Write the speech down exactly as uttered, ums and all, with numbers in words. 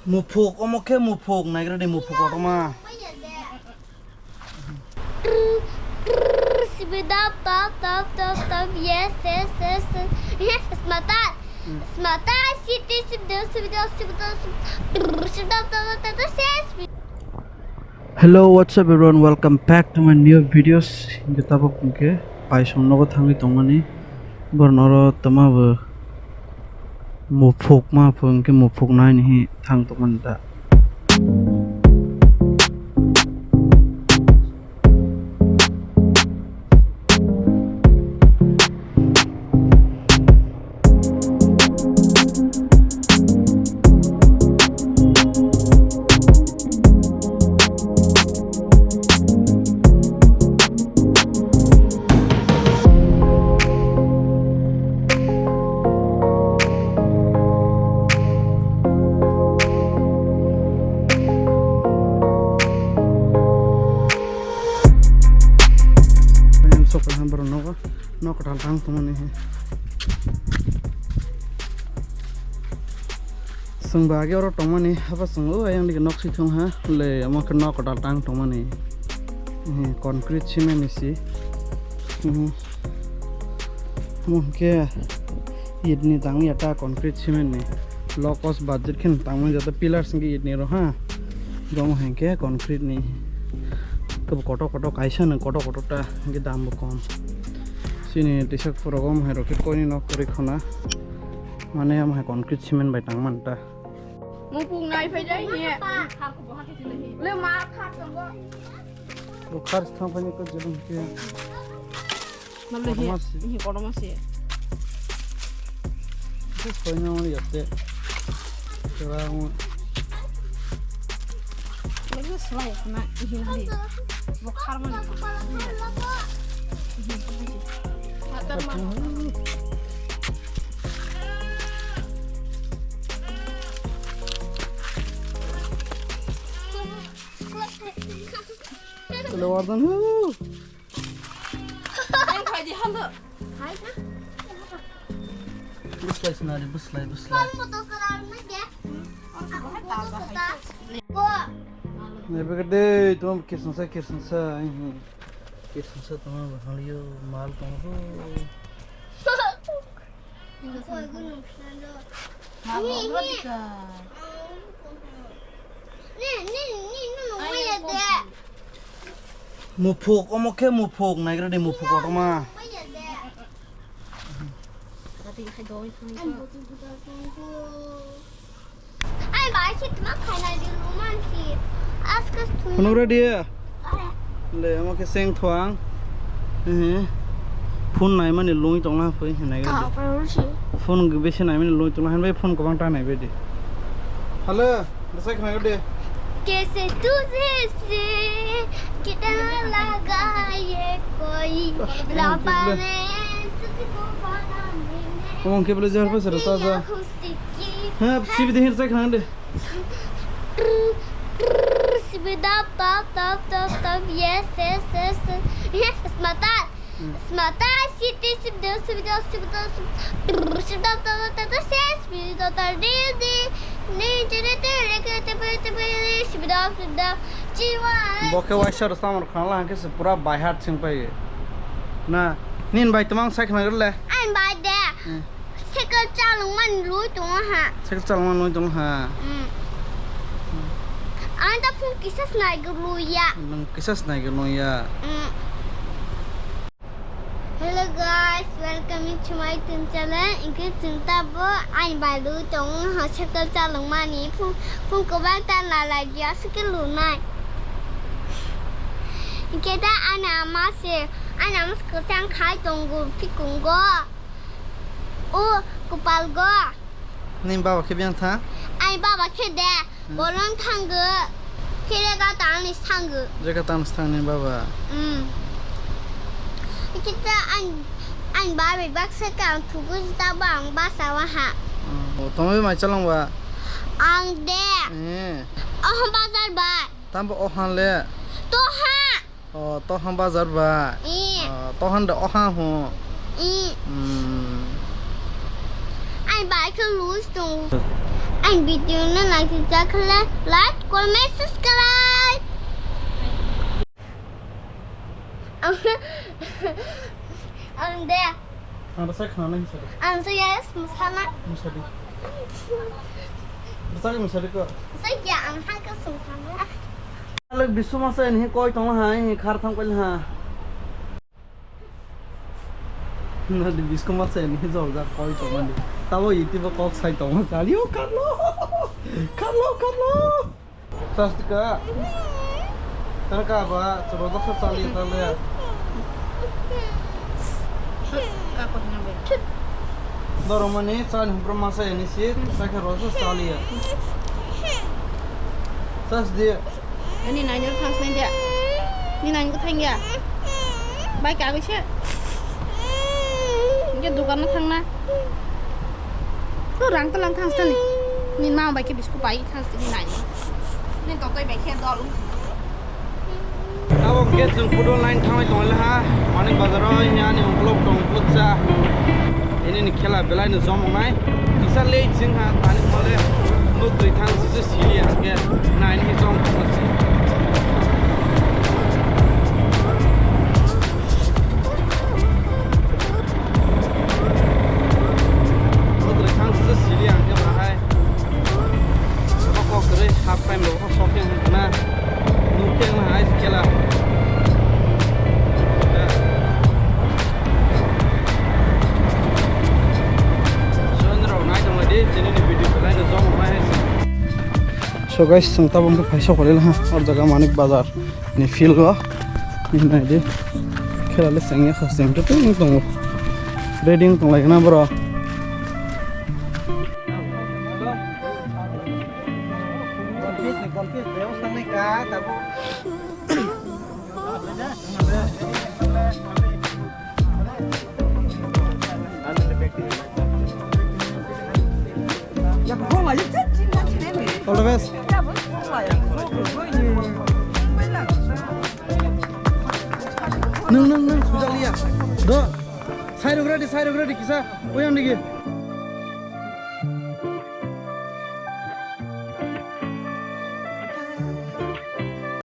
Muphuk, omo khe muphuk, naigra de muphuk kotorma. Sibidap, tap, tap, tap, tap, yes, yes, yes, yes. Yes, smata. Hmm. Smata, siti, sibidap, sibidap, sibidap, sibidap, tap, tap, tap, tap, yes. Hello, what's up everyone? Welcome back to my new videos. Hingke tabok hingke paisong nogo thangwi tongmani. Borok noro toma bo muphuk ma phung ke muphuk nai ni hi thang tongmani da. Sokra borok nogo. Nok kwtal tang tongmani he. Chwng ba age oro tongmani, haba chwng o ayang digi nok si thung ha, le omo khe nok kwtal tang tongmani. He, concrete cement ni si. He. Omo khe it ni tang ya ta concrete cement ni. Low cost budget khe tangmani joto pillars hwnkhe it ni rw ha. Omo hwnkhe concrete ni. Kobo kotor kotor kaisa no kotor kotor ta hwnkhe dam bo kom. Chini tisa phurogo omo hai rok khe koini nok kwrwi khona. Mane omo hai concrete cement bai tangmani ta. Mupung nai phai dai ni. Le ma kha tongo. Bukhar thang phai ni ko jelung khe. Mabli hi, kotorma si. Hi kotorma si. Just koina wani yapte. Kera wani. Lagi selai kena ihin di. Bukhar mana? Hatar mana? Lewardan hu. Buslai sinari, buslai, buslai. Naibe de, tong kirsangsa, kirsangsa, kirsangsa tong halio mal tong ho. Muphuk, omo khe muphuk, naigra de muphuk kotorma. Phunuk ready ya? Le, omo khe seng thuang. Ehe. Phone naimani lungwi tongla phoi hinai. Phone bisi naimani lungwi tongla hinbai phone kwbang ta naibai di. Hello, bwsai khna de. Kaise tujhe se kitna laga ye koi, Rabba ne tujhko bana maine. Omo khe bole jar pa sero sa sa. Ha, sibi de hin sai khna de. Sibidap, tap, tap, tap, tap, yes, yes, yes, yes. Yes, smata. Hmm. Smata, siti, sibidap, sibidap, sibidap, sibidap, tap, tap, tap, yes, sibidap, tap, di, di, di, di, di, di, di, sibidap, sibidap, chiwa. Bo khe waisa rw samar khna la hwnkhe se pura by heart sing pai. Na, nin bai twmang sai khna le. Ang bai de. Hmm. Cycle chalwngmani lwi tongo ha. Cycle chalwngmani lwi tongo ha. Mm. Ang ta phone kisa snai gw lwi ya. Nwng kisa snai gw lwi ya. Mm. Hello guys, welcome to my YouTube channel. Hwnkhe chwng ta bo ani bai lwi tongo ha cycle chalwngmani. Phone, phone kwbang ta nalai di aswk khe lwnai. Hwnkhe ta ani ama se, ani ama se kwchang khai tongo phikungo. O, kwpal go. Nini baba khe biyang tha? Ani baba khe de, hmm, bolong thango. Khe de ga tang ni thango. Jaga tang ni thang nini baba? Hmm. Kita an, an baba baksa ka ang thugo ta ba ang basa wa ha. Hmm. O, tongwi mai chalong ba? Ang de. Eh. Oh, bazar ba. Tambo ohan le? To ha. O, tohan bazar ba? Ee. O, tohan da oha ho. Ee. Hmm. Ai bai khe lose tong. Ang video no naisijak khle like, comment, subscribe. Ang, ang de. Ang rasa khna nai sadi. Ang sa yes musana. Musadi. Rasa musadi ko. Sa ya ang hangka sungsana. Alok bisuma sa ni koi tong ha, khar thang koi ha. Na di bisku ma se ni jol ja koi tong mani. Tabo YouTube kok sai tong ma sali o Carlo. Carlo, Carlo. Sastika. Tana ka ba, choro da sa sali ta le. Doro mani sa ni humpro ma sa ni si, sa ke ro sa sali ya. Sas di. Ani nai nor thang snai dia. Ni nai ko thang ya. Bai ka bisa. Dia dukan na thang na. Ko rang ta lang thang snai. Ni ma bai ke bisku bai thang snai ni nai. Ni to toi bai ke dol. Abo ke jeng photo line thang lai tong le ha. Mani bazar o ya ni vlog tong putsa. Ini ni khela belai no jom nai. Kisa late jing ha tani mole. Nuk twi thang sisi sili ya ke. Nai ni jom thang si. Nuk twi thang sisi sili ya ke bahai. Kok kok kere half time lo kok shopping na. Nuk ke na hai kela. So guys, chwng tabuk khe phaisa kwrwi ha, o jaga Manik Bazar ni field o. Nai di, khela le chengya kha, cheng to tong tongo. Ready wng tong lai na bro. All the best. Nung, nung, nung, sujak liya. Do. Sai rok ready, sai rok ready, kisa. Oyang digi.